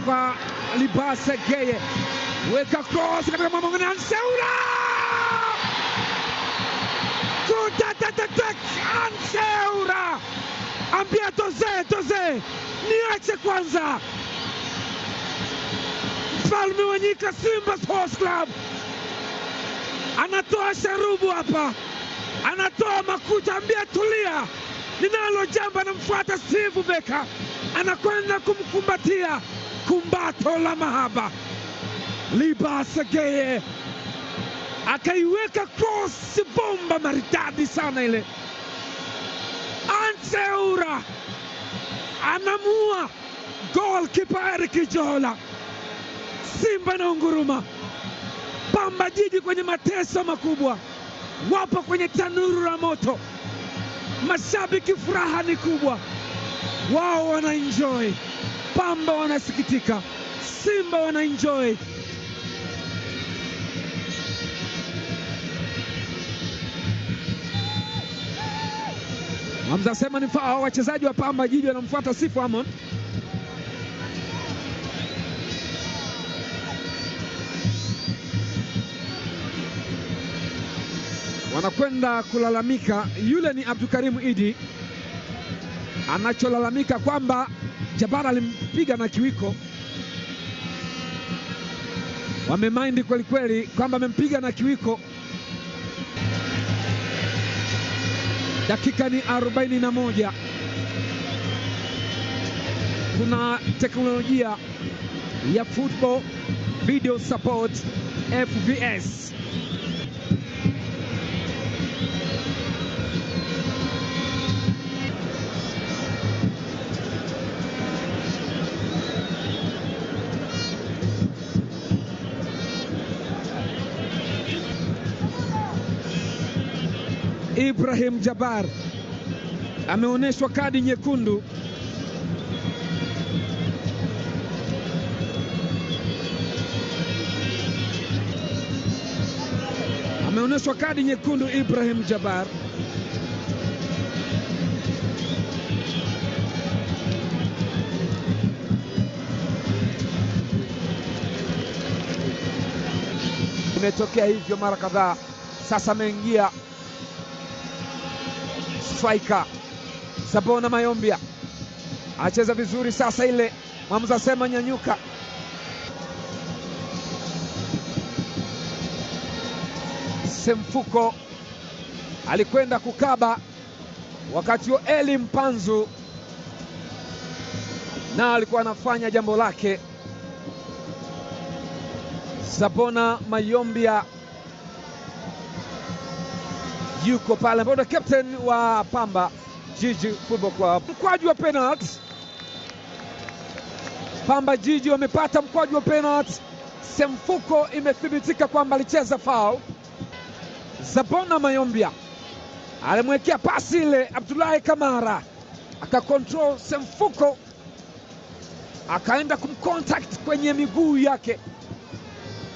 kwa Libase Geye, weka cross katika mwamongoni, Anseura kutatatak, Anseura ambia toze toze, niache kwanza. Mfalme wa nyika Simba Sports Club anatoa sharubu hapa, anatoa makucha, ambia tulia, ninalo jambo. Anamfuata Steve Beka, anakwenda kumkumbatia, kumbato la mahaba. Libase Geye akaiweka cross bomba maridadi sana ile. Anseura anamua goalkeeper Eric Jola. Simba na unguruma, Pamba Jiji kwenye mateso makubwa, wapo kwenye tanuru la moto. Mashabiki furaha ni kubwa, wao wana enjoy, Pamba wanasikitika, Simba wana enjoy. Hamza sema ni foul, wachezaji wa Pamba Jiji wanamfuata Sifu Amon. Wanakwenda kulalamika. Yule ni Abdulkarim Idi, anacholalamika kwamba Jabara alimpiga na kiwiko. Wamemind kweli kweli kwamba amempiga na kiwiko. Dakika ni 41. Kuna teknolojia ya Football Video Support FVS. Ibrahim Jabar ameonyeshwa kadi nyekundu. Ameonyeshwa kadi nyekundu Ibrahim Jabar. Imetokea hivyo mara kadhaa. Sasa ameingia striker Sabona Mayombia, acheza vizuri sasa ile, mwamuzi asema nyanyuka. Semfuko alikwenda kukaba, wakati huo Eli Mpanzu na alikuwa anafanya jambo lake. Sabona Mayombia yuko pale, ambaye captain wa Pamba Jiji Football Club. Mkwaju wa penalty, Pamba Jiji wamepata mkwaju wa penalty. Semfuko imethibitika kwamba alicheza foul. Zabona Mayombia alimwekea pasi ile Abdullahi Kamara, akacontrol Semfuko, akaenda kumcontact kwenye miguu yake.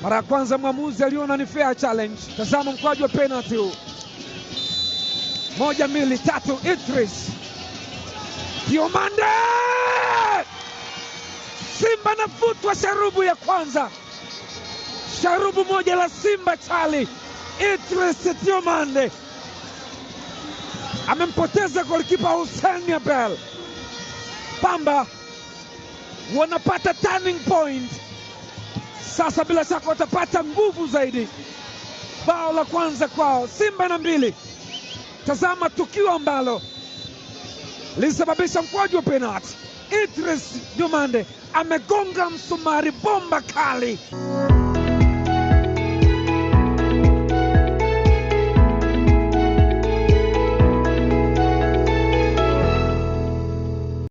Mara ya kwanza mwamuzi aliona ni fair challenge. Tazama mkwaju wa penalty huu. 1, 2, 3, Idris Diomande! Simba navutwa sharubu ya kwanza, sharubu moja la Simba chali. Idris Diomande amempoteza golikipa Hussein Abel. Pamba wanapata turning point sasa, bila shaka watapata nguvu zaidi. Bao la kwanza kwao, Simba na 2. Tazama tukio ambalo lilisababisha mkwaju wa penalty. Idris Diomande amegonga msumari, bomba kali.